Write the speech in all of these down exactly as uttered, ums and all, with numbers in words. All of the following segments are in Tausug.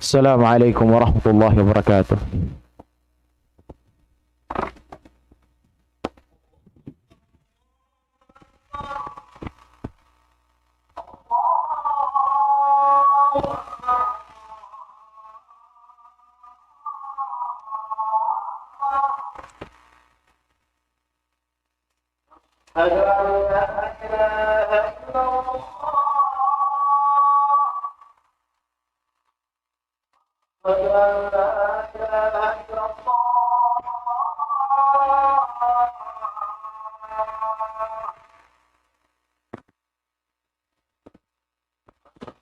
السلام عليكم ورحمة الله وبركاته. أشهد أن لا إله إلا الله. أشهد أن لا إله إلا الله.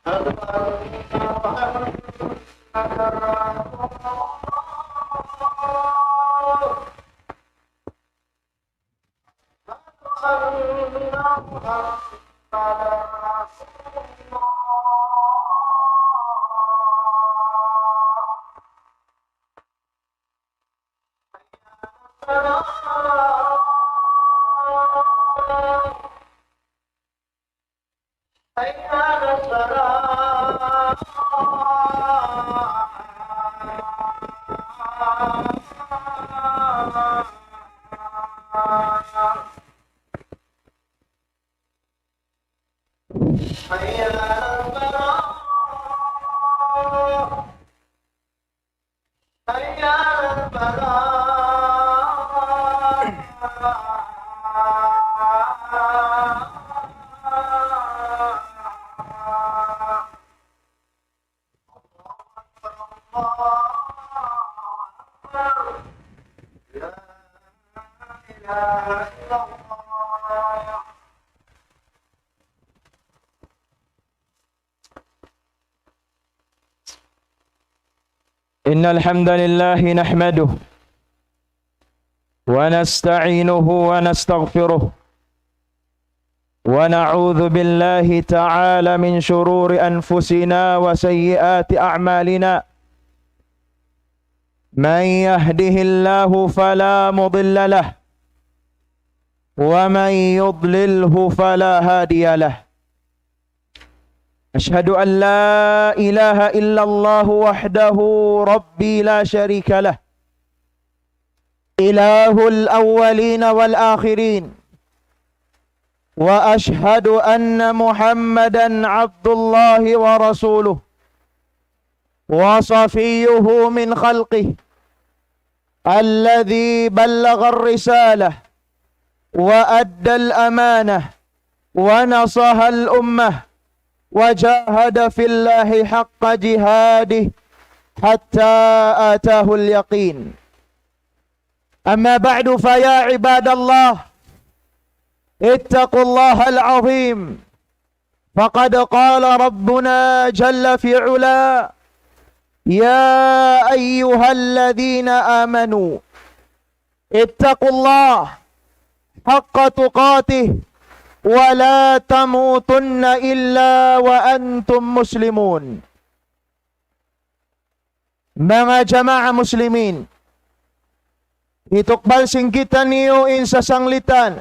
أشهد أن محمدا رسول الله. أشهد أن محمدا رسول الله. حي على الصلاة. حي على الصلاة. حي على الفلاح. حي على الفلاح. الله أكبر، الله أكبر. لا إله إلا الله. إن الحمد لله نحمده ونستعينه ونستغفره، ونعوذ بالله تعالى من شرور أنفسنا وسيئات أعمالنا. من يهده الله فلا مضل له، ومن يضلله فلا هادي له. أشهد أن لا إله إلا الله وحده ربي لا شريك له، إله الأولين والآخرين، وأشهد أن محمدا عبد الله ورسوله، وصفيه من خلقه، الذي بلغ الرسالة وأدى الأمانة ونصح الأمة وجاهد في الله حق جهاده حتى أتاه اليقين. أما بعد، فيا عباد الله، اتقوا الله العظيم. فقد قال ربنا جل في علا: يا أيها الذين آمنوا اتقوا الله حق تقاته ولا تموتن إلا وأنتم مسلمون. Manga jamaa muslimin, hitukbal sin kitaniyu in sasanglitan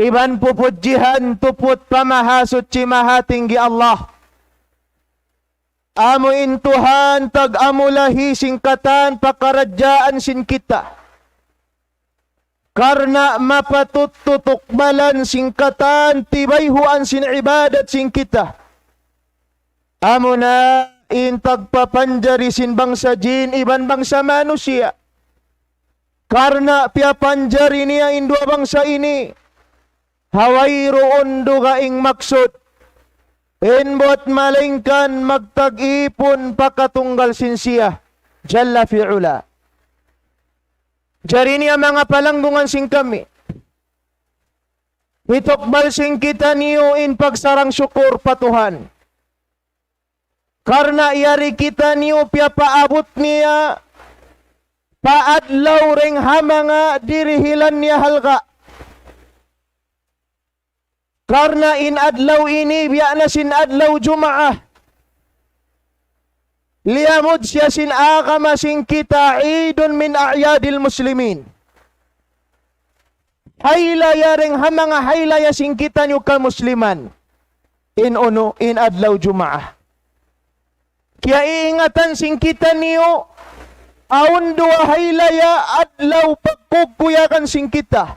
iban pupudjihan tuput pa Mahasuchi Mahatinggi Allah. Amu in Tuhan tag-amulahi sin katan pakaradjaan sin kita. Karna' mapatut tutukbalan sin katan tibayhuan sin ibadat sin kita. Amuna in tagpapanjari sin bangsa jin iban bangsa manusiya'. Karna' piyapanjari niya in duwa bangsa ini ha wayruun dugaing maksud, in buwat malaingkan magtag-ipun pa katunggal sin siya, Jalla fi Ula. Jari niya manga palanggungan sin kami, hitukbal sin kitaniyu in pagsarang-sukur pa Tuhan. Karna' yari kitaniyu piyapaabut niya pa adlaw dayn ha manga dirihilan niya halga'. Karna' in adlaw ini biya' na sin adlaw Jumaah, liyamud siya sin agama sin kita, عيد من أعياد المسلمين. Haylaya dayn ha manga haylaya sin kitaniyu kamusliman. In unu, in adlaw Jumaah. Kiyaiingatan sin kitaniyu, awn duwa haylaya adlaw pagkugkuyagan sin kita.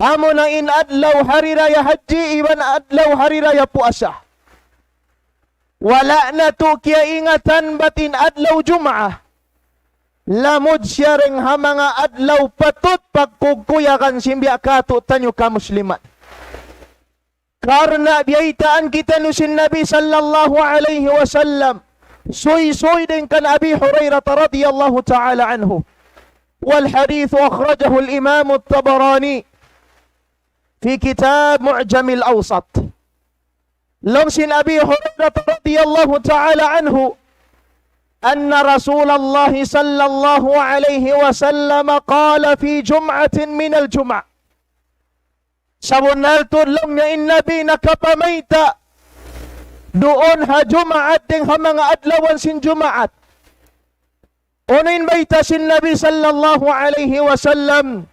Amuna in adlaw hari raya hajji, iban adlaw hari raya puasa. Wala' natu' kiyaiingatan bat in adlaw Jumaat. Lamud siya dayn ha manga adlaw patut pagkugkuyagan sin biya' katu'taniyu kamusliman. Karna' biyaytaan kitaniyu sin Nabi sallallahu alayhi wasallam. Suysuy dayn kan Abi Hurairah radiyallahu ta'ala anhu. والحديث أخرجه الإمام الطبراني في كتاب معجم الأوسط. Laung sin Abi Hurairah radiyallahu ta'ala anhu, أن رسول الله صلى الله عليه وسلم قال في جمعة من الجمع. Sabunnal tuud laung niya in Nabi nakapamayta' duun ha Jumaat dayn ha manga adlawan sin Jumaat. Unu in bayta' sin Nabi sallallahu alayhi wasallam?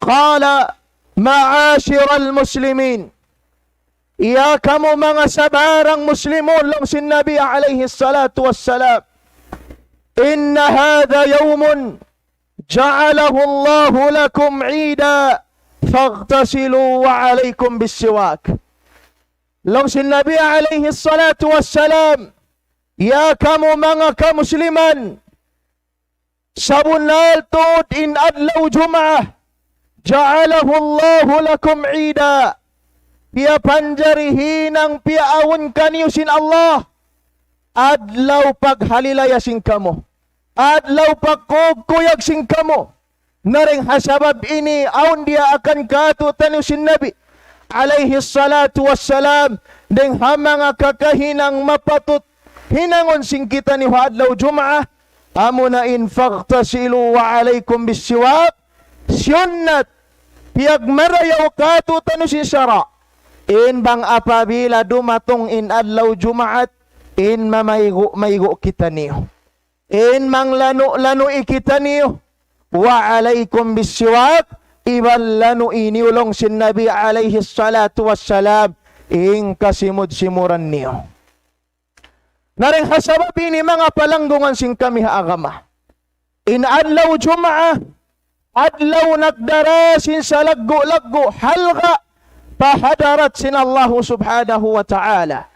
قال: معاشر المسلمين. Ya kamu manga sabarang Muslimun, laung sin Nabi alayhi salatu wassalam. إن هذا يوم جعله الله لكم عيدا فاغتسلوا وعليكم بالسواك. Laung sin Nabi alayhi salatu wassalam, ya kamu manga kamusliman, sabunnal tuud in adlaw Jumaat, جعله الله لكم عيدا. Piyapanjari hinang piyaawn kaniyu sin Allah adlaw paghalilaya sin kamu. Adlaw pagkugkuyag sin kamu. Na dayn ha sabab ini, awn diyaakan katu'taniyu sin Nabi alayhi salatu wassalam, dayn ha manga kakahinang mapatut hinangun sin kitaniyu ha adlaw Jumaat, amuna in فاغتسلوا وعليكم بالسواك, sunnat, piyagmarayaw katu'taniyu sin sara'. In bang apabila dumatung in adlaw Jumaat, in mamaygu'-maygu' kitaniyu. In manglanu'-lanu'i kitaniyu. وعليكم بالسواك, iban lanu'i niyu laung sin Nabi alayhi salatu wassalam, in kasimud-simuran niyu. Na dayn ha sabab ini manga palanggungan sin kami ha agama. In adlaw Jumaat, adlaw nagdara sin salaggu'-laggu' halga' pa hadarat sin Allahu subhanahu wa ta'ala.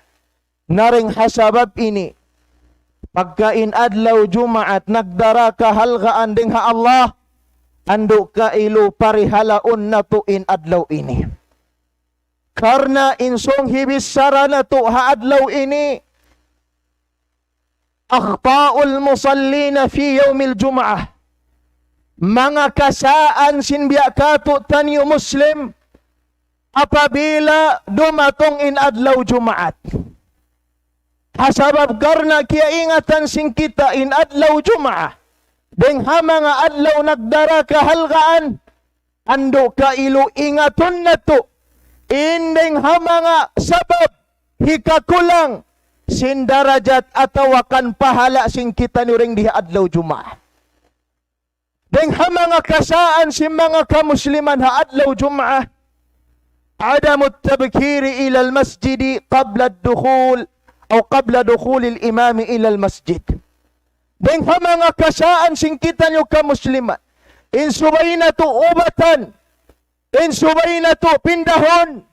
Na dayn ha sabab ini, pagka in adlaw Jumaat nagdara kahalgaan dayn ha Allah, andu' kailu parihalaun natu' in adlaw ini. Karna' in sung hibichara natu' ha adlaw ini, أخطاء المصلين في يوم الجمعة. Manga kasaan sin biya' katu'taniyu Muslim, apabila dumatung in adlaw Jumaat. Ha sabab karna' kiyaingatan sin kita in adlaw Jumaat, dayn ha manga adlaw nagdara kahalgaan, andu' kailu ingatun natu', in dayn ha manga sabab hikakulang sin darajat atawa kan pahala' sin kitaniyu dayn di ha adlaw Jumaat. Dayn ha manga kasaan sin manga kamusliman ha adlaw Jumaat, عدم التبكير إلى المسجد قبل الدخول أو قبل دخول الإمام إلى المسجد. Dayn ha manga kasaan sin kitaniyu kamusliman, in subay natu' ubatan, in subay natu' pindahun,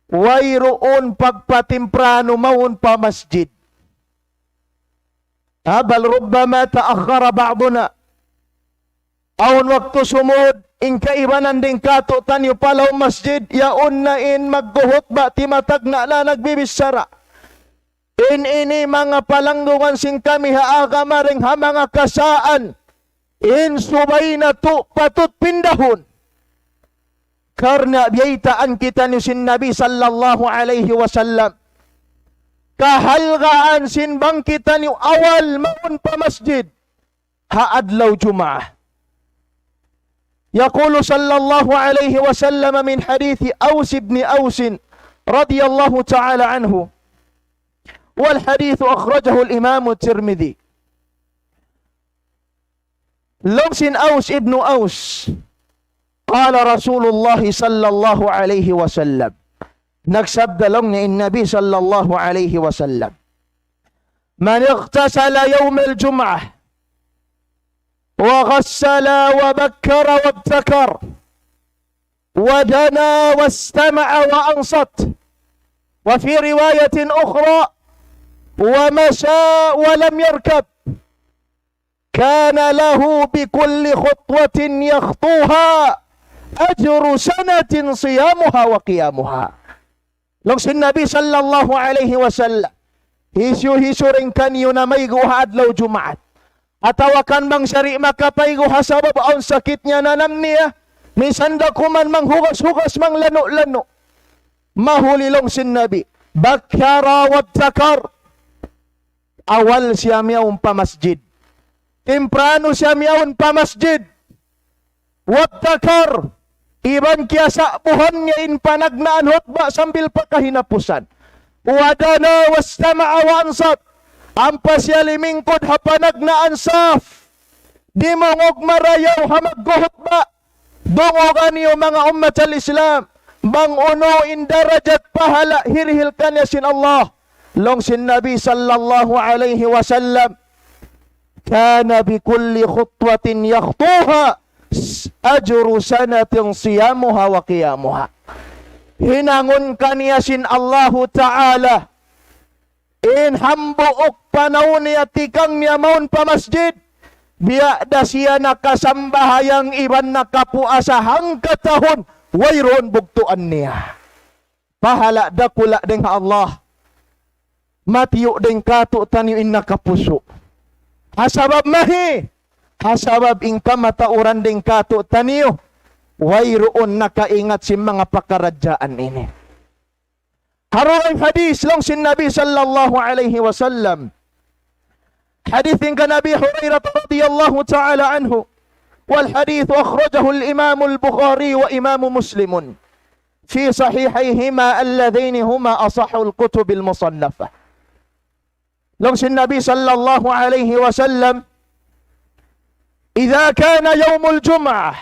wayruun pagpatimpranu mawn pa masjid. Ha, بل ربما تأخر بعضنا. Awn waktu sumud, in kaibanan dayn katu'taniyu pa lawm masjid, yaun na in maghuhutba, timatagna' na nagbibichara. In ini manga palanggungan sin kami ha agama dayn ha manga kasaan, in subay natu' patut pindahun. Karna' biyaytaan kitaniyu sin Nabi sallallahu alayhi wasallam, kahalgaan sin bang kitaniyu awal mawn pa masjid ha adlaw Jumaat. يقول صلى الله عليه وسلم من حديث أوس بن أوس رضي الله تعالى عنه، والحديث أخرجه الإمام الترمذي. Laung sin Aus ibnu Aus, قال رسول الله صلى الله عليه وسلم, Nagsabda laung niya in Nabi sallallahu alayhi wasallam, من اغتسل يوم الجمعة وغسل وبكر وابتكر ودنا واستمع وأنصت، وفي رواية أخرى ومشى ولم يركب، كان له بكل خطوة يخطوها أجر سنة صيامها وقيامها. Laung sin Nabi sallallahu alayhi wasallam, hisiyu-hisiyu dayn kaniyu namaygu' ha adlaw Jumaat, atawa kan bang siya di' makapaygu' ha sabab awn sakit niya, nanam niya, minsan da kuman manghugas-hugas, manglanu'-lanu'. Mahuli laung sin Nabi, بكر وابتكر, awal siya miyawn pa masjid. Timpranu siya miyawn pa masjid. وابتكر, iban kiyasa'buhan niya in panagnaan hutba sambil pa kahinapusan. ودنا واستمع وأنصت, ampa siya limingkud ha panagnaan saf. Dimungug marayaw ha maghuhutba. Dunguga niyu manga ummat al-Islam, bang unu in darajat pahala hirihil kaniya sin Allah. Laung sin Nabi sallallahu alayhi wasallam, كان بكل خطوة يخطوها أجر سنة صيامها وقيامها. Hinangun kaniya sin Allahu Ta'ala in hambuuk panaw niya tikang niya mawn pa masjid, biya' da siya nakasambahayang iban nakapuasa hangkatahun, wayruun bugtuan niya. Pahala' dakula' dayn ha Allah. Matiyu' dayn kātu'niyu in nakapusu'. Ha sabab mahi, ha sabab in kamatauran dayn kātu'niyu, wayruun nakaingat sin manga pakaradjaan ini. Ha dugaing hadith laung sin Nabi sallallahu alayhi wasallam. Hadith dayn kan Abi Hurairah radiyallahu ta'ala anhu. والحديث أخرجه الإمام البخاري وإمام مسلم في صحيحيهما اللذين هما أصح الكتب المصنفة. Laung sin Nabi sallallahu alayhi wasallam, إذا كان يوم الجمعة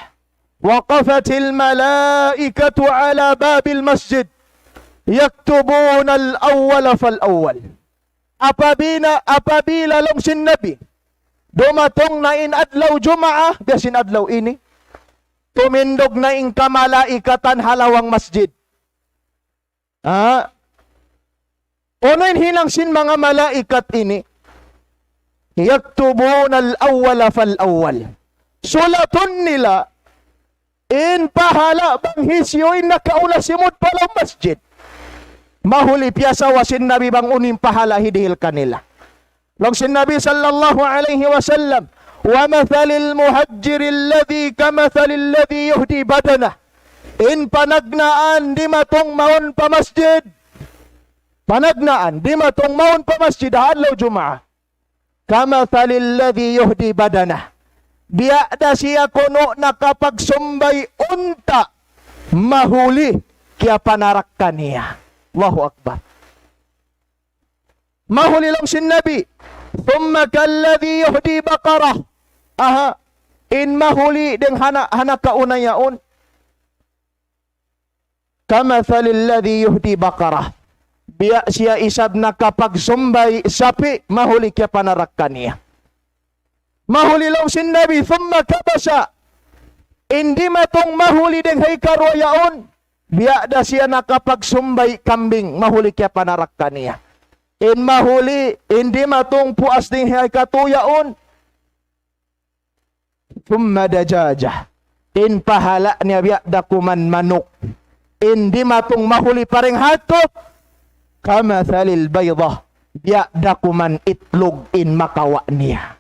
وقفت الملائكة على باب المسجد يكتبون الأول فالأول. Apabila, apabila laung sin Nabi, dumatung na in adlaw Jumaat, biya' sin adlaw ini, tumindug na in kamalaikatan ha lawang masjid. Ha? Unu in hinang sin manga malaikat ini? يكتبون الأول فالأول. Sulatun nila in pahala' bang hisiyu in nakauna simud pa lawm masjid. Mahuli piyasawa sin Nabi bang unu in pahala' hidihil kanila. Laung sin Nabi sallallahu alayhi wasallam, ومثل المهجر الذي كمثل الذي يهدي بدنه. In panagnaan dimatung mawn pa masjid. Panagnaan dimatung mawn pa masjid ha adlaw Jumaat. كمثل الذي يهدي بدنه. Biya' da siya kunu' nakapagsumbay unta' mahuli kiyapanarakka niya. Allahu Akbar. Mahuli laung sin Nabi, ثم كالذي يهدي بقرة. Aha, in mahuli dayn ha na-, ha nakauna yaun. كمثل الذي يهدي بقرة. Biya' siya isab nakapagsumbay sapi', mahuli kiyapanarakka niya. Mahuli laung sin Nabi, ثم كبش. In dimatung mahuli dayn ha hikaruwa yaun, biya' da siya nakapagsumbay kambing, mahuli kiyapanarakka niya. In mahuli, in dimatung puas dayn ha hikatu yaun, ثم دجاجة. In pahala' niya biya' da kuman manuk. In dimatung mahuli pa dayn ha hatu, كمثل البيضة. Biya' da kuman itlug in makawa' niya.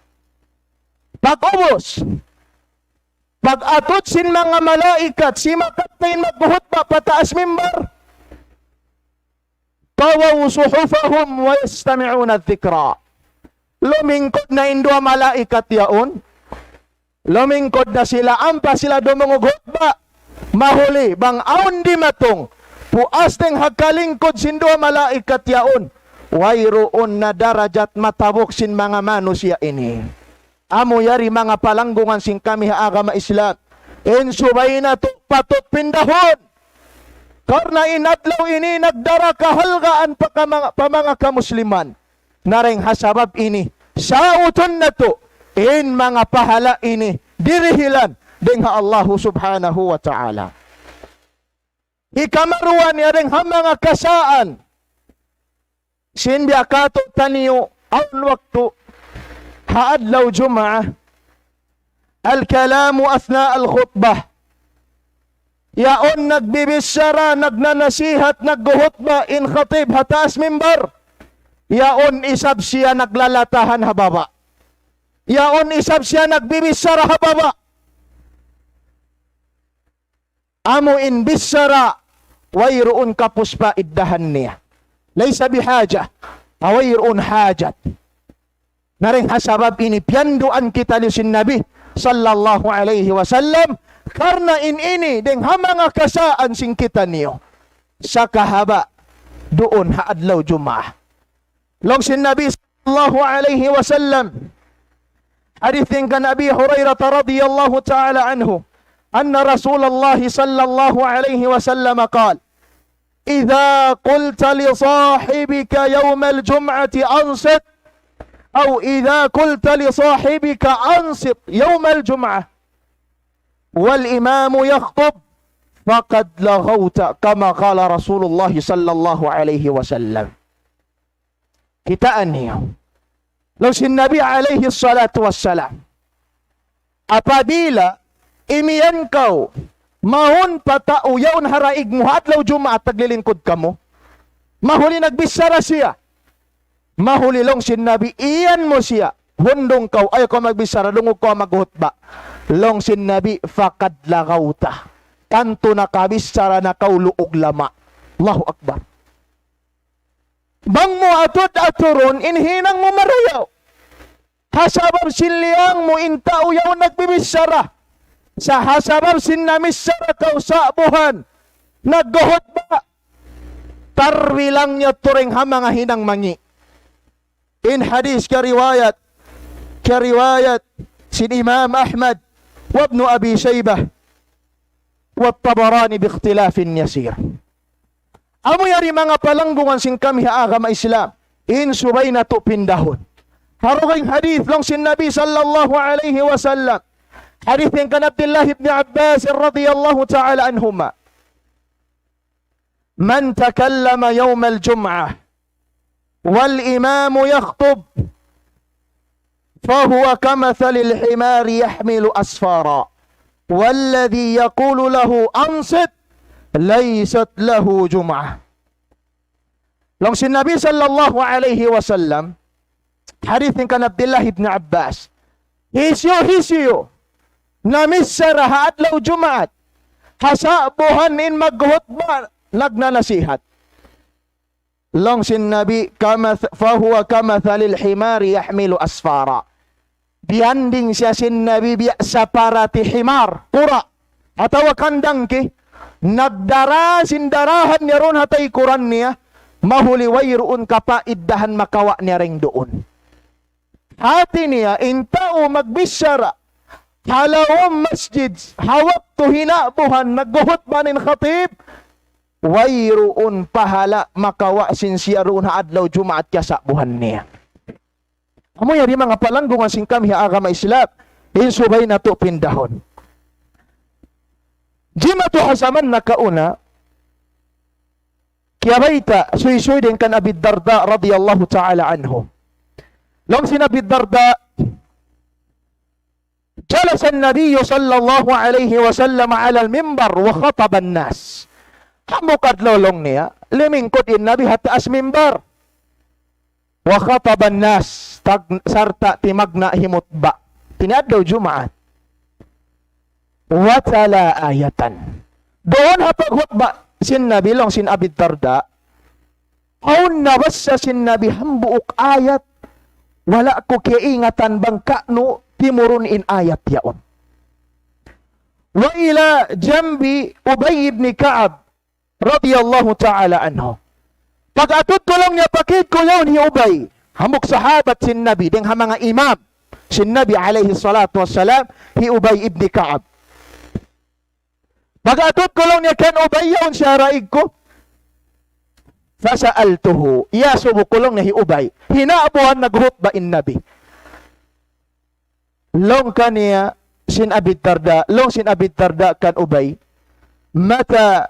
Pag'ubus, pag-atud sin manga malaikat, simakat na in maghuhutba pa taas mimbar. طووا صحفهم ويستمعون الذكرى. Lumingkud na in duwa malaikat yaun. Lumingkud na sila, ampa sila dumungug hutba. Mahuli, bang awn dimatung puas dayn ha kalingkud sin duwa malaikat yaun, wayruun na darajat matabuk sin manga manusiya' ini. Amu yari manga palanggungan sin kami ha agama Islam. In subay natu' patut pindahun. Karna' in adlaw ini nagdara kahalgaan pa ka-, pa manga kamusliman. Na dayn ha sabab ini, sautun natu' in manga pahala' ini dirihilan dayn ha Allahu Subhanahu wa Ta'ala. Hikaruwa niya dayn ha manga kasaan sin biya' katu'niyu awn waktu ha adlaw Jumaat, الكلام أثناء الخطبة. Yaun nagbibichara, nagnanasihat, naghuhutba in khatib ha taas mimbar. Yaun isab siya naglalatahan ha baba'. Yaun isab siya nagbibichara ha baba'. Amu in bichara, wayruun kapus pa iddahan niya. ليس بحاجة. Wayruun hajat. Na dayn ha sabab ini piyanduan kitaniyu sin Nabi sallallahu alayhi wasallam, karna' in ini dayn ha manga kasaan sin kitaniyu. Sa kahaba' duun ha adlaw Jumaat. Laung sin Nabi sallallahu alayhi wasallam, hadith dayn kan Abi Hurairah radiyallahu ta'ala anhu, أن رسول الله صلى الله عليه وسلم قال: إذا قلت لصاحبك يوم الجمعة أنصت، أو إذا قلت لصاحبك أنصت يوم الجمعة والإمام يخطب، فقد لغوت، كما قال رسول الله صلى الله عليه وسلم. Kitaa niyu. Laung sin Nabi alayhi salatu wassalam, apabila imiyan kaw mawn pa tau yaun ha daig mu ha adlaw Jumaat naglilingkud kamu, mahuli nagbichara siya. Mahuli laung sin Nabi, iyan mu siya. Hundung kaw, ayaw kaw magbichara, dungug kaw maghutba. Laung sin Nabi, فقد لغوت. Tantu nakabichara na kaw luug lama'. Allahu Akbar. Bang mu atud-aturun in hinang mu marayaw. Ha sabab sin liyang mu in tau yaun nagbibichara. Sa' ha sabab sin namichara kaw sa'buhan naghuhutba. Tarbilang niya turing ha manga hinang mangi'. In hadith kariwayat, kariwayat sin Imam Ahmad, وابن أبي شيبة، والطبراني باختلاف يسير. Amu yari manga palanggungan sin kami ha agama Islam, in subay natu' pindahun. Ha dugaing hadith laung sin Nabi sallallahu alayhi wasallam. Hadith dayn kan Abdullah ibn Abbas radiyallahu ta'ala anhuma. من تكلم يوم الجمعة والإمام يخطب فهو كمثل الحمار يحمل أسفارا والذي يقول له أنصت ليست له جمعة. Laung sin Nabi sallallahu alayhi wasallam, hadith dayn kan Abdullah ibn Abbas, hisiyu-hisiyu namichara ha adlaw Jumaat, ha sa'buhan in maghutba nagnanasihat. Laung sin Nabi, كمث-، فهو كمثل الحمار يحمل أسفارا. Biyanding siya sin Nabi biya' saparati himar, kura', atawa kan dangki, nagdara sin darahan niya duun ha taykuran niya, mahuli wayruun kapaiddahan makawa' niya dayn duun. Hati niya, in tau magbichara ha lawm masjid, ha waktu hina'buhan, naghuhutba in khatib, wayruun pahala' makawa' sin siya duun ha adlaw Jumaat kiyasa'buhan niya. Amu yari manga palanggungan sin kami ha agama Islam, in subay natu' pindahun. Jimatu ha jaman nakauna, kiyabayta', suysuy dayn kan Abi Darda radiyallahu ta'ala anhu. Laung sin Abi Darda, جلس النبي صلى الله عليه وسلم على المنبر وخطب الناس. Hambuuk adlaw laung niya, limingkud in Nabi ha taas mimbar. وخطب الناس, tag-, sarta' timagna' himutba'. Ini adlaw Jumaat. وتلا آية. Duun ha paghutba' sin Nabi laung sin Abi Darda, awn nabassa sin Nabi hambuuk ayat, wala' ku kiyaingatan bang ka'nu timurun in ayat yaun. وإلى جنب أبي بن كعب رضي الله تعالى عنه. Pag-atud ku laung niya pa kid ku yaun hi Ubay. Hambuuk sahabat sin Nabi, dayn ha manga imam sin Nabi alayhi salatu wassalam, hi Ubay ibn Ka'ab. Pag-atud ku laung niya kan Ubay yaun siya daig ku. فسألته. Iyasubu ku laung niya hi Ubay. Hinabuhan nagkhutba in Nabi. Laung kaniya sin Abi Darda, laung sin Abi Darda kan Ubay, متى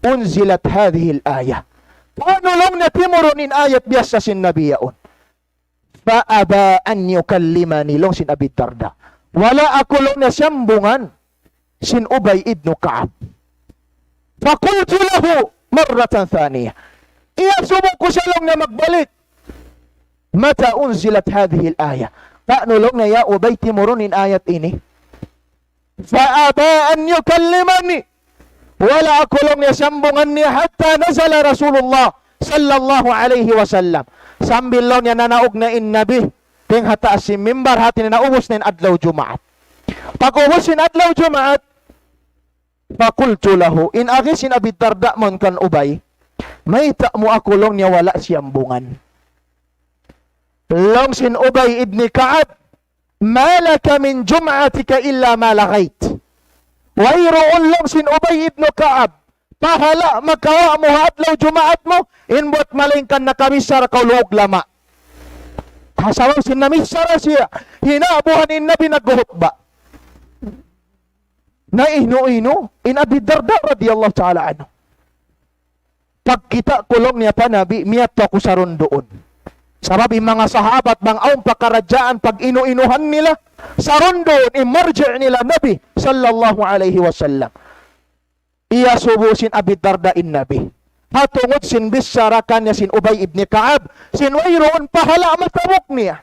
أنزلت هذه الآية؟ Pag'nu laung niya timurun in ayat biyassa sin Nabi yaun? فأبى أن يكلمني, laung sin Abi Darda. Wala' aku laung niya siyambungan sin Ubay ibn Ka'ab. فقلت له مرة ثانية. Iyasubu ku siya laung niya magbalik. متى أنزلت هذه الآية؟ Pag'nu laung niya ya Ubay timurun in ayat ini? فأبى أن يكلمني. Wala' aku laung niya siyambungan niya حتى نزل رسول الله صلى الله عليه وسلم. Sambil laung niya nanaug na in Nabi dayn ha taas sin mimbar, hati niya naubus na in adlaw Jumaat. Pag'ubus sin adlaw Jumaat, فقلت له, in agi sin Abi Darda mawn kan Ubay, mayta' mu aku laung niya wala' siyambungan? Laung sin Ubay ibn Ka'ab, ما لك من جمعتك إلا ما لغيت. Wayruun laung sin Ubay ibn Ka'ab pahala' makawa' mu ha adlaw Jumaat mu, in buwat malaingkan nakabichara kaw lugud lama'. Ha sabab sin namichara siya, hinabuhan in Nabi nagkhutba. Nainu-inu in Abi Darda radiyallahu ta'ala anhu. Pagkita' ku laung niya pa Nabi, miyadtu aku sarun duun. Sabab in manga sahabat bang awn pakaradjaan pag-inu-inuhan nila, sarun duun in marji' nila Nabi sallallahu alayhi wasallam. Iyasubu sin Abi Darda in Nabi. Ha tungud sin bichara kaniya sin Ubay ibn Ka'ab, sin wayruun pahala' matabuk niya.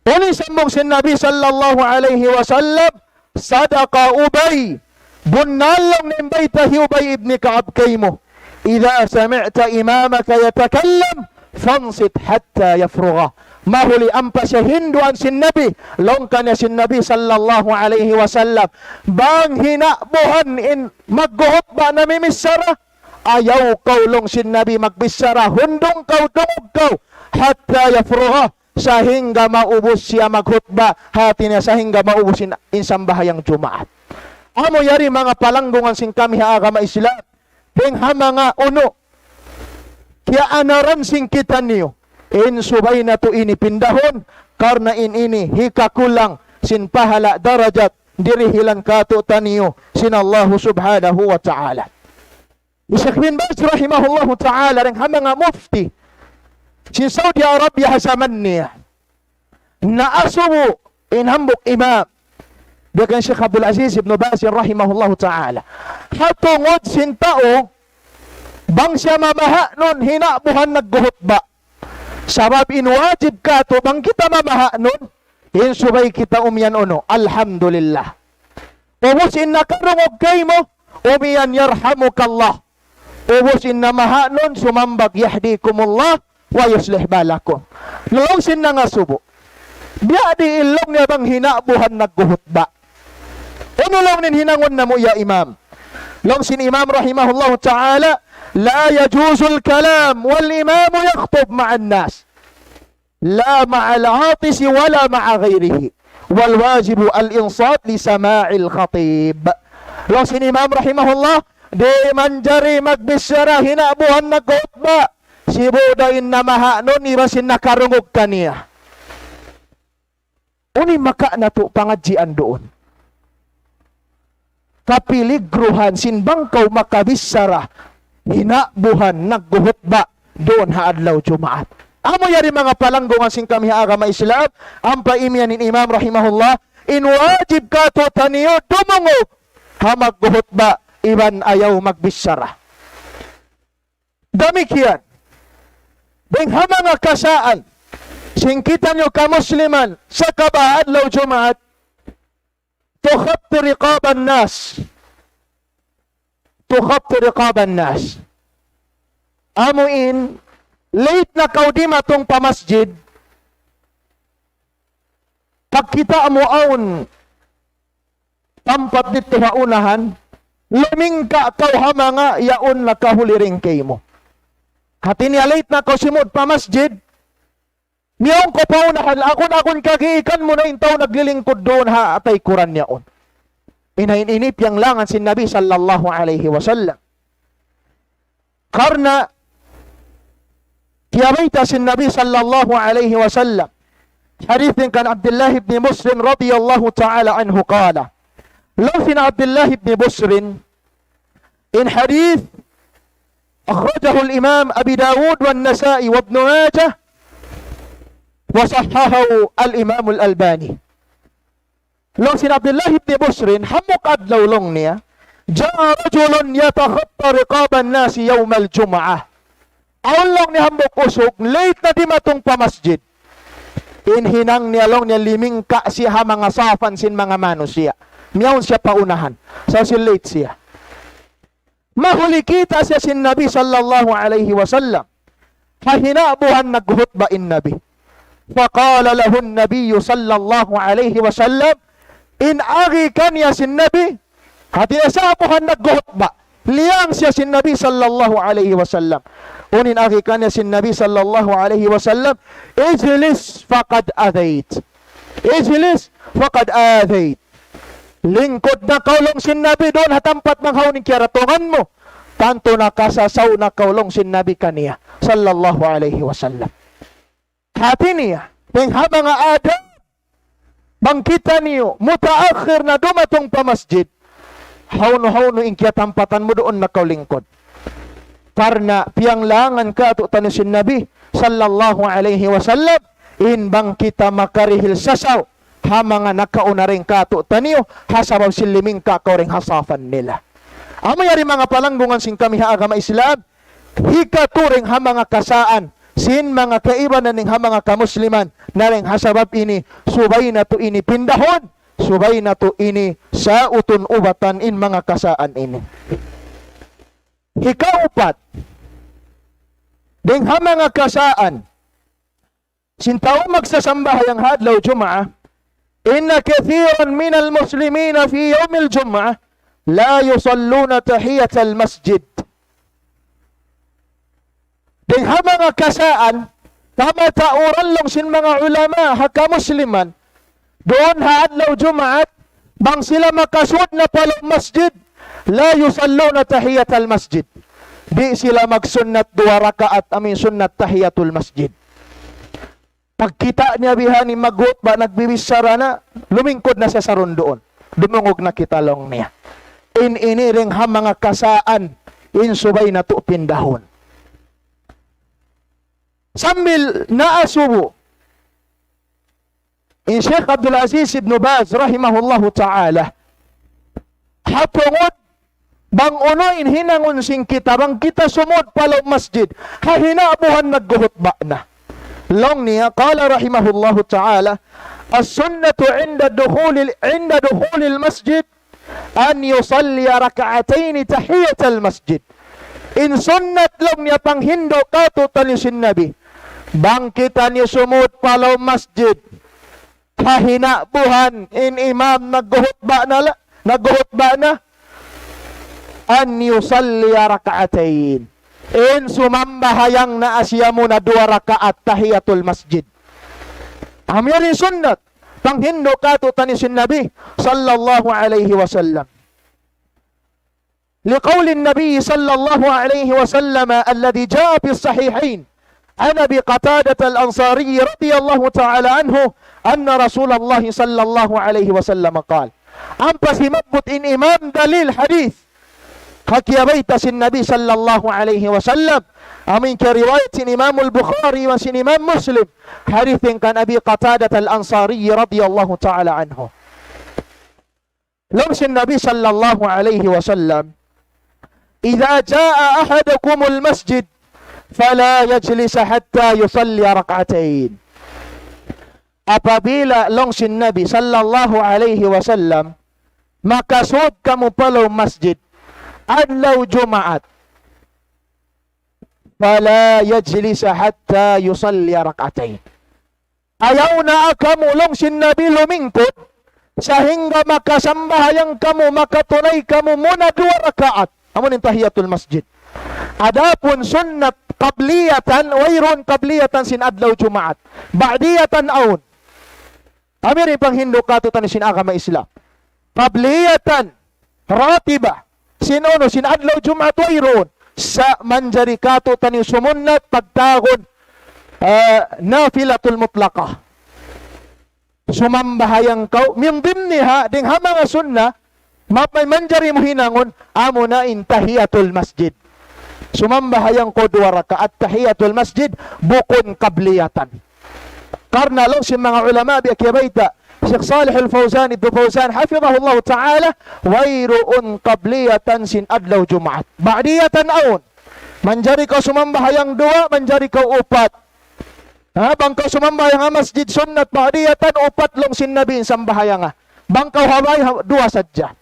Unu in sambung sin Nabi sallallahu alayhi wasallam, صدق أبي. Bunnal laung niya in bayta' hi Ubay ibn Ka'ab kaymu. إذا سمعت إمامك يتكلم فانصت حتى يفرغ. Mahuli ampa siya hinduan sin Nabi, laung kaniya sin Nabi sallallahu alayhi wasallam, bang hinabuhan in magkhutba namimichara, ayaw kaw laung sin Nabi magbichara, hundung kaw, dungug kaw, حتى يفرغ, sahingga maubus siya magkhutba, hati niya sahingga maubus in, in sambahayang Jumaat. Amu yari manga palanggungan sin kami ha agama Islam, dayn ha manga unu, kiyaanaran sin kitaniyu, in subay natu' ini pindahun, karna' in ini hikakulang sin pahala' darajat dirihilan kātu'niyu sin Allahu subhanahu wa ta'ala. Hi Sheikh bin Baz rahimahullahu ta'ala, dayn ha manga mufti sin Saudi Arabia ha jaman niya, naasubu in hambuuk imam, dayn kan Sheikh Abdul Aziz ibn Baz rahimahullahu ta'ala. Ha tungud sin tau, bang siya mamahanun hinabuhan nagkhutba. Sabab in wajib kātu' bang kita mamahanun, in subay kita umiyan unu, alhamdulillah. Ubus in nakarungug kaymu, umiyan yarhamukallah. Ubus in namahanun sumambag yahdikumullah wa yuslih balakum. Laung sin nangasubu, biya' diin laung niya bang hinabuhan nagkhutba. Unu laung niya in hinangun namu' ya imam? Laung sin imam rahimahullahu ta'ala, لا يجوز الكلام والإمام يخطب مع الناس. لا مع العاطس ولا مع غيره، والواجب الإنصات لسماع الخطيب. Laung sin imam rahimahullah, di' manjari magbichara hinabuhan nagkhutba, sibu' da in namahanun iban sin nakarungug kaniya. Unu in makawa' natu' pangadjian duun? Kapiligruhan sin bang kaw makabichara hinabuhan nagkhutba duun ha adlaw Jumaat. Amu yari manga palanggungan sin kami ha agama Islam, ampa imiyan in imam rahimahullah, in wajib kātu'niyu dumungug ha magkhutba iban ayaw magbichara. Damikkiyan, dayn ha manga kasaan sin kitaniyu kamusliman, sagawa' adlaw Jumaat, تخط رقاب الناس. تخط رقاب الناس. Amu in, late na kaw dimatung pa masjid, pagkita' mu awn tampat didtu ha unahan, lumingka' kaw ha manga yaun nakahuli dayn kaymu. Hati niya late na kaw simud pa masjid, miyawn kaw pa unahan, agun-agun kagiikan mu na in tau naglilingkud duun ha taykuran yaun. In ha ini piyanglangan sin Nabi sallallahu alayhi wasallam. Karna' kiyabayta' sin Nabi sallallahu alayhi wasallam. Hadith kan Abdullah ibn Busr radiyallahu ta'ala anhu qala. Laung sin Abdullah ibn Busr, in hadith أخرجه الإمام أبي داود والنسائي وابن ماجه وصححه الإمام الألباني. Laung sin Abdullah ibn Busr, hambuuk adlaw laung niya, جاء رجل يتخطى رقاب الناس يوم الجمعة. Awn laung niya hambuuk usug, late na dimatung pa masjid. In hinang niya laung niya limingka' siya ha manga sapan sin manga manusiya'. Miyawn siya pa unahan. Sa' sin late siya. Mahuli kita' siya sin Nabi sallallahu alayhi wasallam. Ha hinabuhan nagkhutba in Nabi. فقال له النبي صلى الله عليه وسلم, in agi kaniya sin Nabi, hati niya sa' buhan nagkhutba. Liyang siya sin Nabi sallallahu alayhi wasallam. Unu in agi kaniya sin Nabi sallallahu alayhi wasallam, اجلس فقد آذيت. اجلس فقد آذيت. Lingkud na kaw laung sin Nabi duun ha tampat bang hawnu in kiyaratungan mu. Tantu na kasasaw na kaw laung sin Nabi kaniya. Sallallahu alayhi wasallam. Hati niya, dayn ha manga adab, bang kitaniyu, mutaakhir na dumatung pa masjid. Hawnu-hawnu in kiyatampatan mu duun na kaw lingkud. Karna' piyanglangan kātu'niyu sin Nabi, sallallahu alayhi wasallam, in bang kita makarihil sasaw, ha manga nakauna dayn kātu'niyu, ha sabab sin limingka' kaw dayn ha sapan nila. Amu yari manga palanggungan sin kami ha agama Islam, hikatu dayn ha manga kasaan, sin manga kaibanan dayn ha manga kamusliman, na dayn ha sabab ini, subay natu' ini pindahun, subay natu' ini sautun ubatan in manga kasaan ini. Hikaupat, dayn ha manga kasaan, sin tau magsasambahayang ha adlaw Jumaat, إن كثيرا من المسلمين في يوم الجمعة لا يصلون تحية المسجد. Dayn ha manga kasaan, kamatauran laung sin manga ulama ha kamusliman, duun ha adlaw Jumaat, bang sila makasud na pa lawm masjid, لا يصلون تحية المسجد. Di' sila magsunnat duwa rakaat, amu in sunnat tahiyatul masjid. Pagkita' niya bihaini magkhutba, nagbibichara na, lumingkud na siya sarun-duun. Dumungug na kita laung niya. In ini dayn ha manga kasaan, in subay natu' pindahun. Sambil naasubu in Sheikh Abdul Aziz ibn Baz rahimahullahu ta'ala, ha tungud bang unu in hinangun sin kita, bang kita sumud pa lawm masjid, ha hinabuhan nagkhutba na. Laung niya, قال رحمه الله تعالى: السنة عند دخول، عند دخول المسجد أن يصلي ركعتين تحية المسجد. In sunnat laung niya panghindu' kātu'niyu sin Nabi, bang kitaniyu sumud pa lawm masjid, ha hinabuhan in imam nagkhutba na la, nagkhutba na, أن يصلي ركعتين. In sumambahayang na siya muna duwa rakaat tahiyatul masjid. Amu yari in sunnat panghindu' kātu'niyu sin Nabi sallallahu alayhi wasallam. لقول النبي صلى الله عليه وسلم الذي جاء في الصحيحين عن أبي قتادة الأنصاري رضي الله تعالى عنه أن رسول الله صلى الله عليه وسلم قال. Ampa simabbut in imam dalil hadith, ha kiyabayta' sin Nabi sallallahu alayhi wasallam, amu in kiyariwayat sin Imam al-Bukhari iban sin Imam Muslim, hadith kan Abi Qatadah al-Ansari radiyallahu ta'ala anhu. Laung sin Nabi sallallahu alayhi wasallam, إذا جاء أحدكم المسجد فلا يجلس حتى يصلي ركعتين. Apabila laung sin Nabi sallallahu alayhi wasallam, makasud kamu pa lawm masjid adlaw Jumaat, فلا يجلس حتى يصلي ركعتين. Ayaw na kamu laung sin Nabi lumingkud, sahingga makasambahayang kamu, makatunay kamu muna duwa rakaat. Amu in tahiyatul masjid. Adapun sunnat qabliyatan, wayruun qabliyatan sin adlaw Jumaat. Ba'diyatan awn. Amu yari in panghindu' kātu'niyu sin agama Islam. Qabliyatan, ratiba. Sin unu, sin adlaw Jumaat wayruun. Sa' manjari kātu'niyu sumunnat pagtawagun, ah, nafilatul mutlaqah. Sumambahayang kaw, min dimniha, dayn ha manga sunnat, mapay manjari mu hinangun, amuna in tahiyatul masjid. Sumambahayang kaw duwa rakaat tahiyatul masjid, bukun qabliyatan. Karna' laung sin manga ulama biya' kiyabayta' Sheikh Salih Al-Fawzan, Ibnu Fawzan, hafidhahullahu ta'ala, wayruun qabliyatan sin adlaw Jumaat. Ba'diyatan awn. Manjari kaw sumambahayang duwa, manjari kaw upat. Ha, bang kaw sumambahayang ha masjid sunnat ba'diyatan, upat laung sin Nabi in sambahayanga. Bang kaw ha bay, ha, duwa sadja.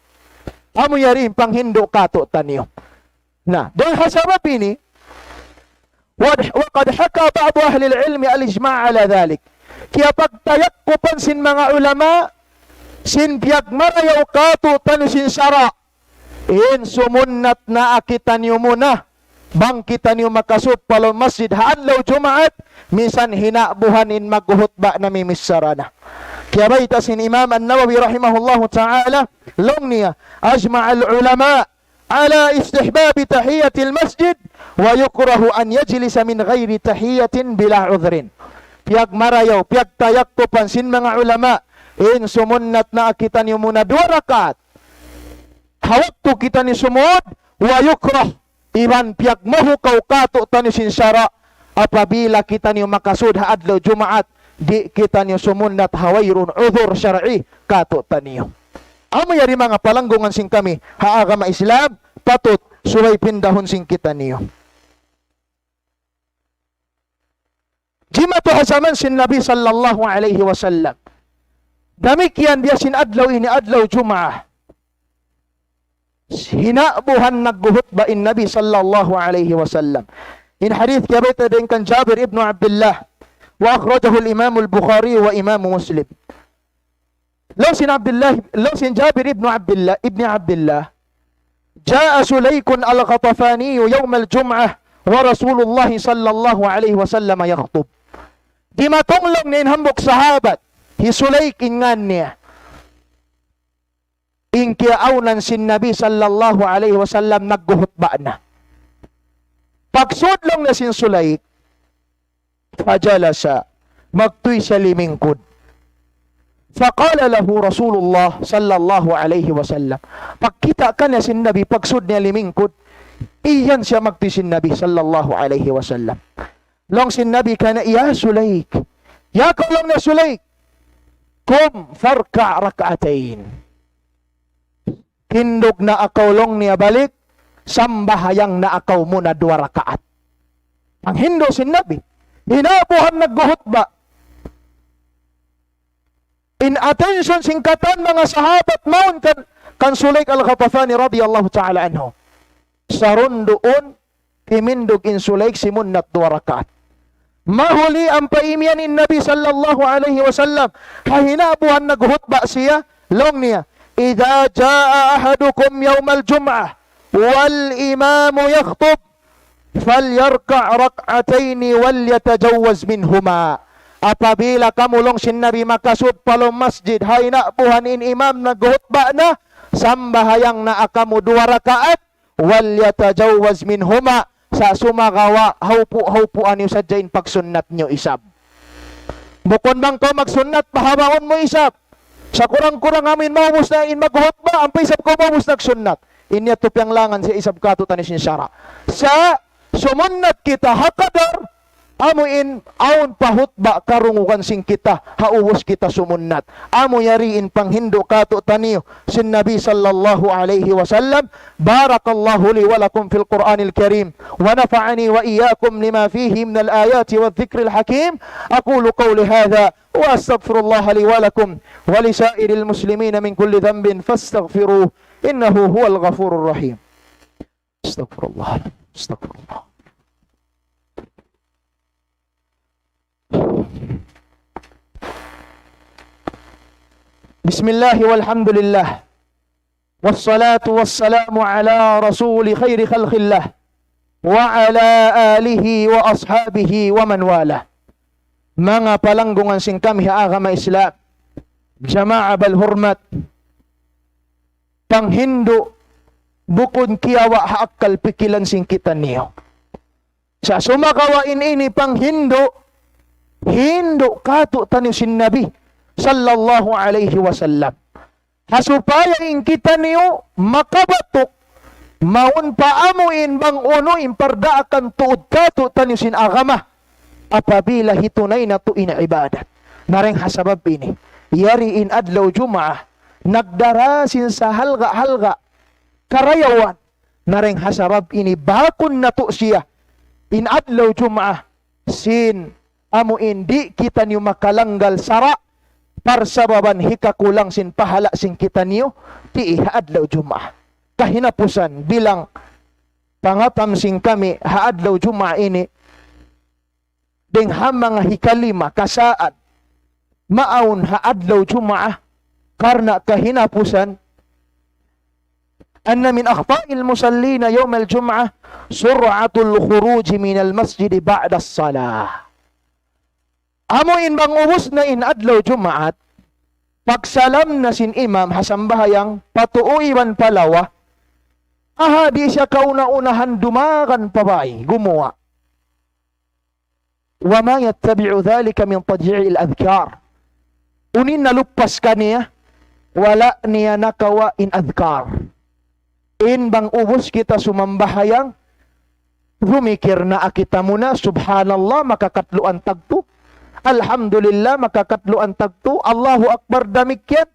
Amu yari in panghindu' kātu'niyu. Na, dayn ha sabab ini, وقد حكى بعض أهل العلم الإجماع على ذلك. Kiyapagtayakkupan sin manga ulama, sin piyagmarayaw kātu'niyu sin sara'. In sumunnat na kitaniyu muna, bang kitaniyu makasud pa lawm masjid ha adlaw Jumaat, misan hina'buhan in maghuhutba' namimichara na. Kiyabayta' sin Imam An-Nawawi rahimahullahu ta'ala, laung niya, أجمع العلماء على استحباب تحية المسجد ويكره أن يجلس من غير تحية بلا عذر. Piyagmarayaw, piyagtayakkupan sin manga ulama, in sumunnat na kitaniyu muna duwa rakaat. Ha waktu kitaniyu sumud, ويكره, iban piyagmahukaw kātu'niyu sin sara', apabila kitaniyu makasud ha adlaw Jumaat, di' kitaniyu sumunnat ha wayruun udhur shar'i kātu'niyu. Amu yari manga palanggungan sin kami ha agama Islam, patut subay pindahun sin kitaniyu. Jimatu ha jaman sin Nabi sallallahu alayhi wasallam. Damikkiyan biya' sin adlaw ini, adlaw Jumaat. Hina'buhan naghuhutba in Nabi sallallahu alayhi wasallam. In hadith kiyabayta' dayn kan Jabir ibn Abdullah. وأخرجه الإمام البخاري وإمام مسلم. Laung sin Abdullah, laung sin Jabir ibn Abdullah, ibn Abdullah, جاء سليك الغطفاني يوم الجمعة ورسول الله صلى الله عليه وسلم يخطب. Dimatung laung niya in hambuuk sahabat, hi Sulaik in ngan niya. In kiyaawnan sin Nabi sallallahu alayhi wasallam naghuhutba na. Pagsud laung niya sin Sulaik, فجلس, magtuy siya limingkud. فقال له رسول الله صلى الله عليه وسلم. Pagkita' kaniya sin Nabi, pagsud niya limingkud, iyan siya magtuy sin Nabi sallallahu alayhi wasallam. Laung sin Nabi kaniya, يا سليك. Ya kaw laung niya Sulaik. قم فاركع ركعتين. Tindug na kaw laung niya balik, sambahayang na kaw muna duwa rakaat. Panghindu' sin Nabi. Hina'buhan naghuhutba. In attention sin katan manga sahabat mawn kan, kan Sulaik Al-Ghatafani radiyallahu ta'ala anhu. Sarun duun, timindug in Sulaik simunnat duwa rakaat. Mahuli ampa imiyan in Nabi sallallahu alayhi wasallam, ha hina'buhan naghuhutba siya, laung niya, إذا جاء أحدكم يوم الجمعة والإمام يخطب فليركع ركعتين وليتجوز منهما. Apabila kamu laung sin Nabi makasud pa lawm masjid, ha hina'buhan in imam naghuhutba na, sambahayang na kamu duwa rakaat, وليتجوز منهما, sa' sumagawa', haupu'-haupuan niyu sadja in pagsunnat niyu isab. Bukun bang kaw magsunnat, pahabaun mu isab. Sa' kurang-kurang amu in maubus na in maghutba, ampa isab kaw maubus nagsunnat. In yadtu piyanglangan siya isab kātu'niyu sin sara'. Sa' sumunnat kita ha kadar, amu in awn pa hutba karungugan sin kita, ha ubus kita sumunnat. Amu yari in panghindu' kātu'niyu sin Nabi sallallahu alayhi wasallam. بارك الله لي ولكم في القرآن الكريم، ونفعني وإياكم لما فيه من الآيات والذكر الحكيم. أقول قولي هذا وأستغفر الله لي ولكم ولسائر المسلمين من كل ذنب فاستغفروه إنه هو الغفور الرحيم. أستغفر الله. أستغفر الله. بسم الله والحمد لله. والصلاة والسلام على رسول خير خلق الله وعلى آله وأصحابه ومن والاه. Manga palanggungan sin kami ha agama Islam, jamaa bal hurmat, panghindu' bukun kiyawa' ha akkal pikilan sin kitaniyu. Sa' sumagawa' in ini panghindu', hindu' kātu'niyu sin Nabi sallallahu alayhi wasallam. Ha supaya in kitaniyu makabatuk, mawn pa amu in bang unu in pardaakan tuud kātu'niyu sin agama. Apabila hitunay natu' in ibadat. Na dayn ha sabab ini, yari in adlaw Jumaat, nagdara sin sahalga'-halga' karayawan. Na dayn ha sabab ini, bakun natu' siya in adlaw Jumaat, sin amu in di' kitaniyu makalanggal sara', parsababan hikakulang sin pahala' sin kitaniyu, di' ha adlaw Jumaat. Kahinapusan bilang pangatam sin kami ha adlaw Jumaat ini, dayn ha manga hikalima kasaan, maawn ha adlaw Jumaat, karna' kahinapusan, أن من أخطاء المصلين يوم الجمعة سرعة الخروج من المسجد بعد الصلاة. Amu in bang ubus na in adlaw Jumaat, pagsalam na sin imam ha sambahayang, patuu iban palawa, aha di' siya kauna-unahan dumagan pa bāy, gumuwa'. وما يتبع ذلك من تضييع الأذكار. Unu in nalupas kaniya, wala' niya nakawa' in adhkar. In bang ubus kita sumambahayang, dumikir na kita muna, Subhanallah, makakatluan tagtu. Alhamdulillah, makakatluan tagtu. Allahu Akbar, damikkiyan.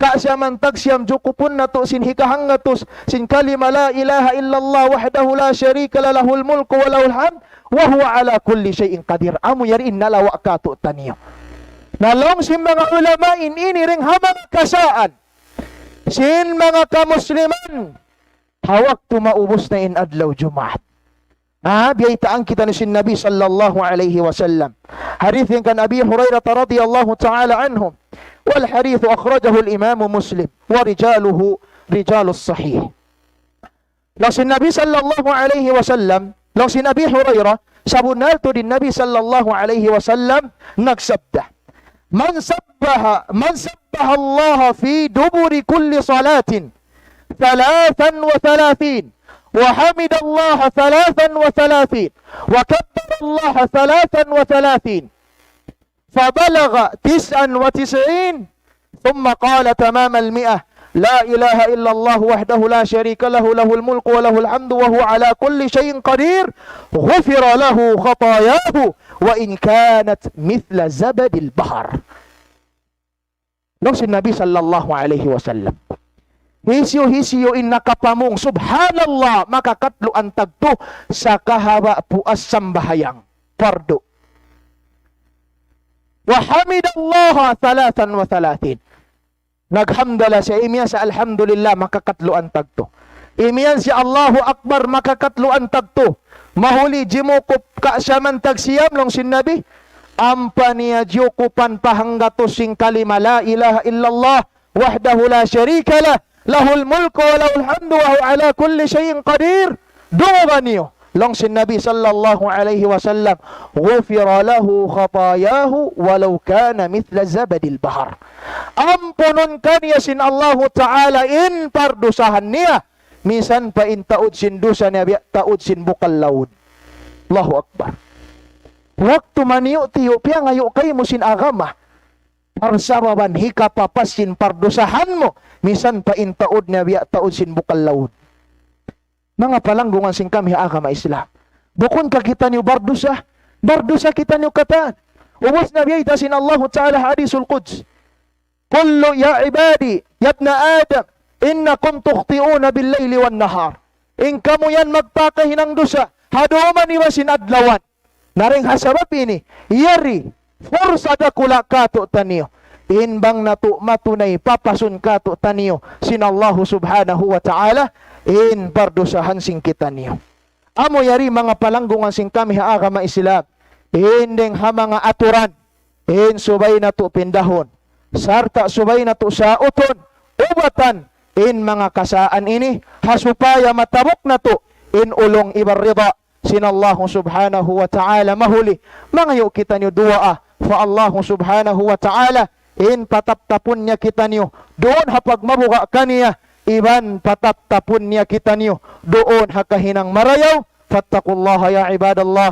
Ka siya man tag siyam jukupun natu' sin hikahanggatus sin kalima لا إله إلا الله وحده لا شريك له له الملك وله الحمد وهو على كل شيء قدير. Amu yari in nalawa' kātu'niyu. Na laung sin manga ulama in ini dayn ha manga kasaan sin manga kamusliman. Ha waktu maubus na in adlaw Jumaat. Ha, biyaytaan kitaniyu sin Nabi sallallahu alayhi wasallam. Hadith kan Abi Hurairah radiyallahu ta'ala anhu. والحديث أخرجه الإمام مسلم ورجاله رجال الصحيح. Laung sin Nabi sallallahu alayhi wasallam, laung sin Abi Hurairah, sabunnal tuud in Nabi sallallahu alayhi wasallam nagsabda, من سبح، من سبح الله في دبر كل صلاة ثلاثا وثلاثين، وحمد الله ثلاثا وثلاثين، وكبر الله ثلاثا وثلاثين، فبلغ تسعا وتسعين، ثم قال تمام المائة: لا إله إلا الله وحده لا شريك له، له الملك وله الحمد وهو على كل شيء قدير، غفر له خطاياه وإن كانت مثل زبد البحر. Laung sin Nabi sallallahu alayhi wasallam, hisiyu-hisiyu in nakapamung Subhanallah makakatluan tagtu, sa kahaba' puas sambahayang pardu. وحمد الله ثلاثا وثلاثين. Naghamdala siya, imiyan siya alhamdulillah, makakatluan tagtu. Imiyan siya Allahu Akbar, makakatluan tagtu. Mahuli jimukup ka siya man tag siyam, laung sin Nabi. Ampa niya jiyukupan pa hanggatus sin kalima لا إله إلا الله وحده لا شريك له، له الملك وله الحمد وهو على كل شيء قدير. Dunguga niyu. Laung sin Nabi sallallahu alayhi wasallam, غفر له خطاياه ولو كان مثل زبد البحر. Ampunun kaniya sin Allahu Ta'ala in pardusahan niya, misan pa in taud sin dusa niya biya' taud sin bukal laud. Allahu Akbar. Waktu maniyu'-tiyu', piyangayu' kaymu sin agama. Parsababan hikapapas sin pardusahan mu, misan pa in taud niya biya' taud sin bukal laud. Manga palanggungan sin kami ha agama Islam. Bukun ka kitaniyu bardusa, bardusa kitaniyu katan. Ubus na biyayta' sin Allahu Ta'ala hadisul Quds. قل يا عبادي يا ابن آدم إنكم تخطئون بالليل والنهار. In kamu yan magpakahinang dusa, ha duman iban sin adlawan. Na dayn ha sabab ini, yari, fursa dakula' kātu'niyu. In bang natu' matunay papasun kātu'niyu sin Allahu Subhanahu wa Ta'ala, in pardusahan sin kitaniyu. Amu yari manga palanggungan sin kami ha agama Islam. In dayn ha manga aturan, in subay natu' pindahun. Sarta' subay natu' sautun, ubatan, in manga kasaan ini, ha supaya matabuk natu', in ulung iban rida sin Allahu Subhanahu wa Ta'ala mahuli. Mangayu' kitaniyu duwaa pa Allahu Subhanahu wa Ta'ala, in pataptapun niya kitaniyu, duun ha pagmabuga' kaniya, iban patattapun niya kitaniyu duun ha kahinang marayaw. فاتقوا الله يا عباد الله.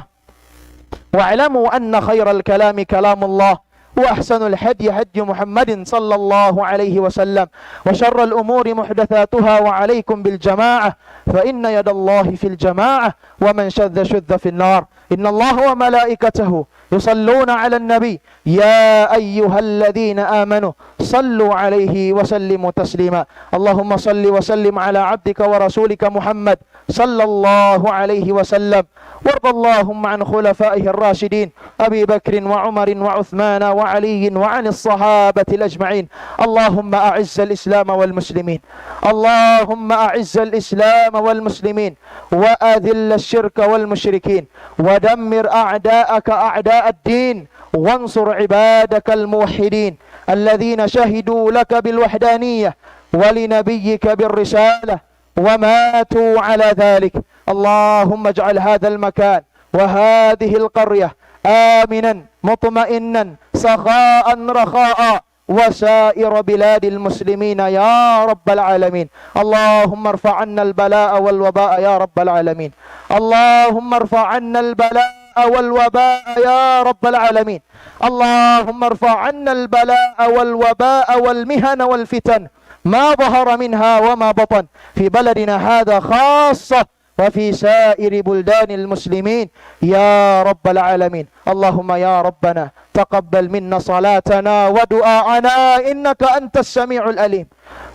واعلموا أن خير الكلام كلام الله، وأحسن الهدي هدي محمد صلى الله عليه وسلم، وشر الأمور محدثاتها، وعليكم بالجماعة، فإن يد الله في الجماعة، ومن شذ شذ في النار. إن الله وملائكته يصلون على النبي، يا أيها الذين آمنوا صلوا عليه وسلموا تسليما. اللهم صل وسلم على عبدك ورسولك محمد صلى الله عليه وسلم. وارض اللهم عن خلفائه الراشدين أبي بكر وعمر وعثمان وعلي وعن الصحابة أجمعين. اللهم أعز الإسلام والمسلمين. اللهم أعز الإسلام والمسلمين، وأذل الشرك والمشركين، ودمر أعداءك أعداء الدين، وانصر عبادك الموحدين الذين شهدوا لك بالوحدانية ولنبيك بالرسالة وماتوا على ذلك. اللهم اجعل هذا المكان وهذه القرية آمنا مطمئنا سخاء رخاء وسائر بلاد المسلمين يا رب العالمين. اللهم ارفع عنا البلاء والوباء يا رب العالمين. اللهم ارفع عنا البلاء والوباء يا رب العالمين. اللهم ارفع عنا البلاء والوباء والمحن والفتن ما ظهر منها وما بطن في بلدنا هذا خاصة وفي سائر بلدان المسلمين يا رب العالمين. اللهم يا ربنا تقبل منا صلاتنا ودعاءنا إنك أنت السميع العليم،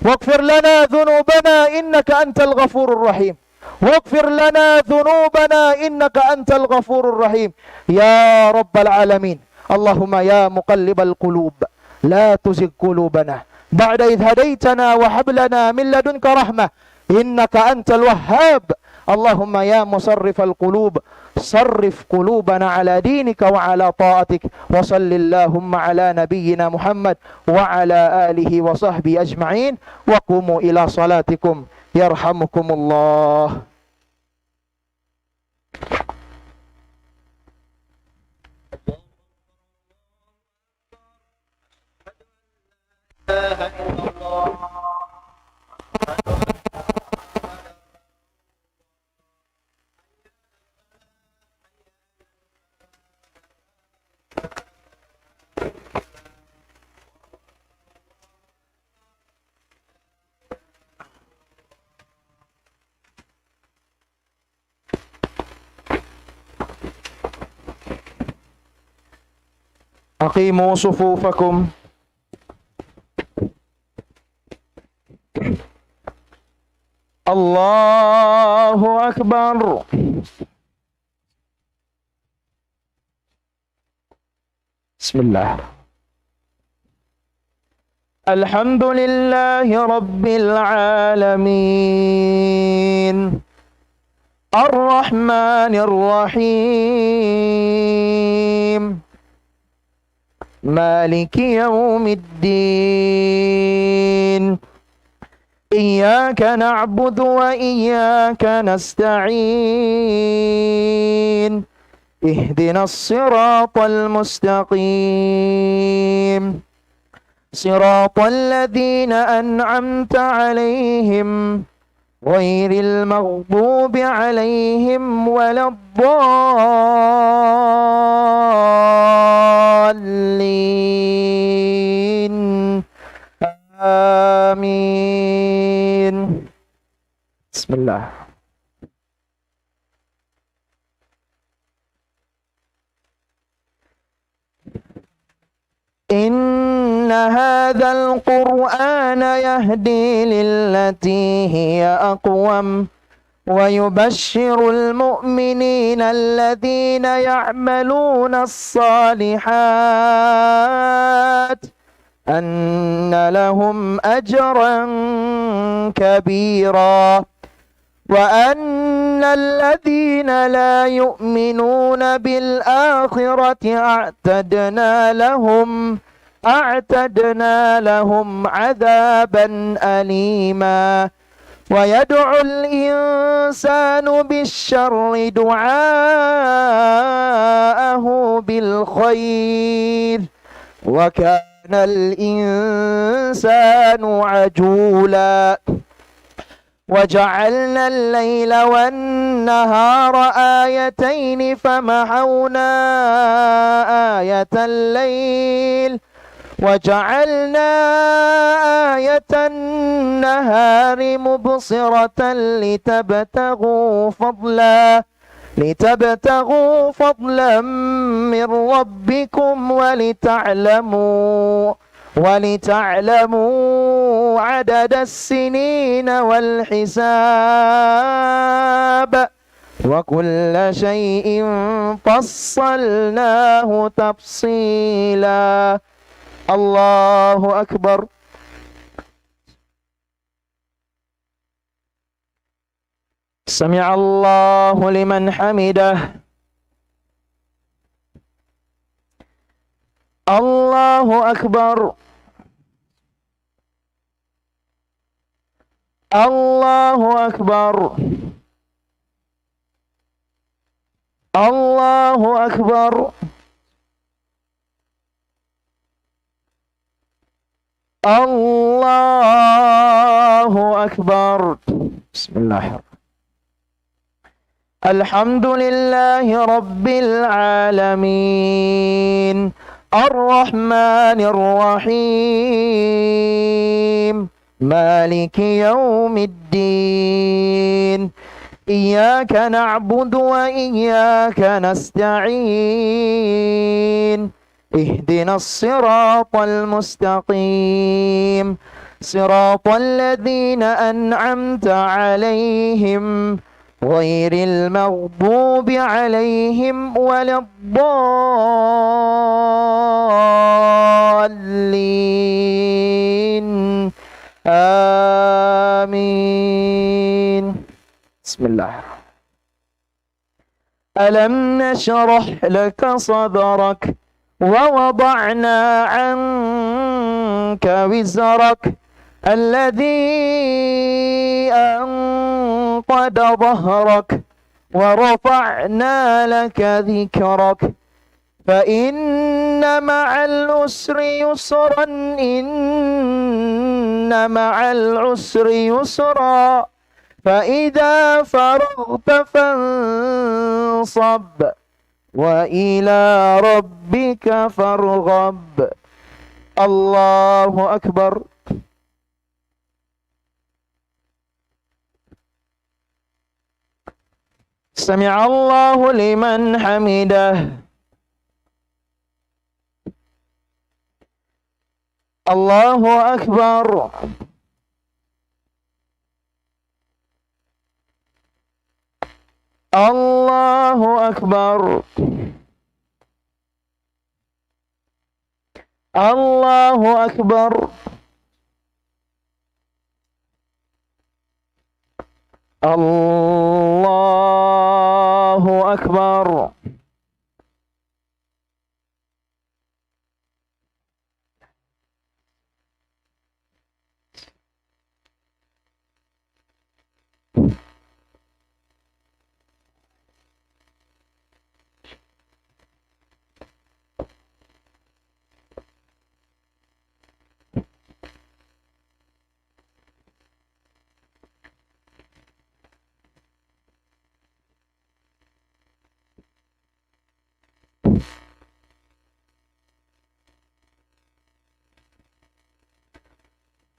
واغفر لنا ذنوبنا إنك أنت الغفور الرحيم، واغفر لنا ذنوبنا إنك أنت الغفور الرحيم يا رب العالمين. اللهم يا مقلب القلوب لا تزغ قلوبنا بعد إذ هديتنا وهب لنا من لدنك رحمة إنك أنت الوهاب. اللهم يا مصرف القلوب صرف قلوبنا على دينك وعلى طاعتك. وصل اللهم على نبينا محمد وعلى آله وصحبه أجمعين. وقوموا إلى صلاتكم يرحمكم الله. أقيموا صفوفكم. الله أكبر. بسم الله. الحمد لله رب العالمين. الرحمن الرحيم. مالك يوم الدين. إياك نعبد وإياك نستعين. اهدنا الصراط المستقيم. صراط الذين أنعمت عليهم غير المغضوب عليهم ولا الضالين. آمين. بسم الله. إن هذا القرآن يهدي للتي هي أقوم ويبشر المؤمنين الذين يعملون الصالحات أن لهم أجرا كبيرا. وأن الذين لا يؤمنون بالآخرة أعتدنا لهم، أعتدنا لهم عذابا أليما. ويدعو الإنسان بالشر دعاءه بالخير وكان الإنسان عجولا. وجعلنا الليل والنهار آيتين فمحونا آية الليل وجعلنا آية النهار مبصرة لتبتغوا فضلا لتبتغوا فضلا من ربكم ولتعلموا ولتعلموا عدد السنين والحساب وكل شيء فصلناه تفصيلا. الله أكبر. سمع الله لمن حمده. الله أكبر. الله أكبر. الله أكبر. الله أكبر. بسم الله الرحمن الرحيم. الحمد لله رب العالمين. الرحمن الرحيم. مالك يوم الدين. إياك نعبد وإياك نستعين. اهدنا الصراط المستقيم. صراط الذين أنعمت عليهم غير المغضوب عليهم ولا الضالين. آمين. بسم الله. ألم نشرح لك صدرك ووضعنا عنك وزرك الذي أنقض ظهرك ورفعنا لك ذكرك فإن مع العسر يسرا، إن مع العسر يسرا، فإذا فرغت فانصب، وإلى ربك فارغب. الله أكبر. سمع الله لمن حمده. الله أكبر. الله أكبر. الله أكبر. الله أكبر.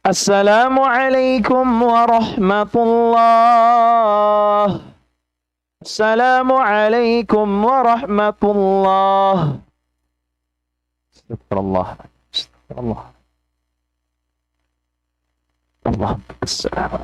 السلام عليكم ورحمة الله. السلام عليكم ورحمة الله. أستغفر الله. أستغفر الله. اللهم السلام.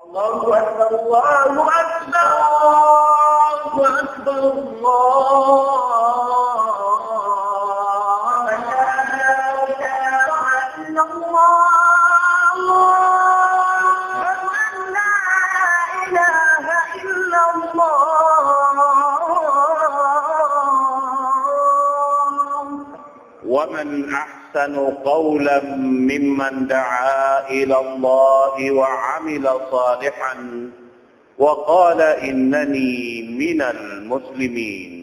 الله أكبر، الله أكبر، الله أكبر، الله أكبر. أشهد أن لا إله إلا الله. أشهد أن لا إله إلا الله. ومن أحسن قولا ممن دعا إلى الله وعمل صالحا وقال إنني من المسلمين.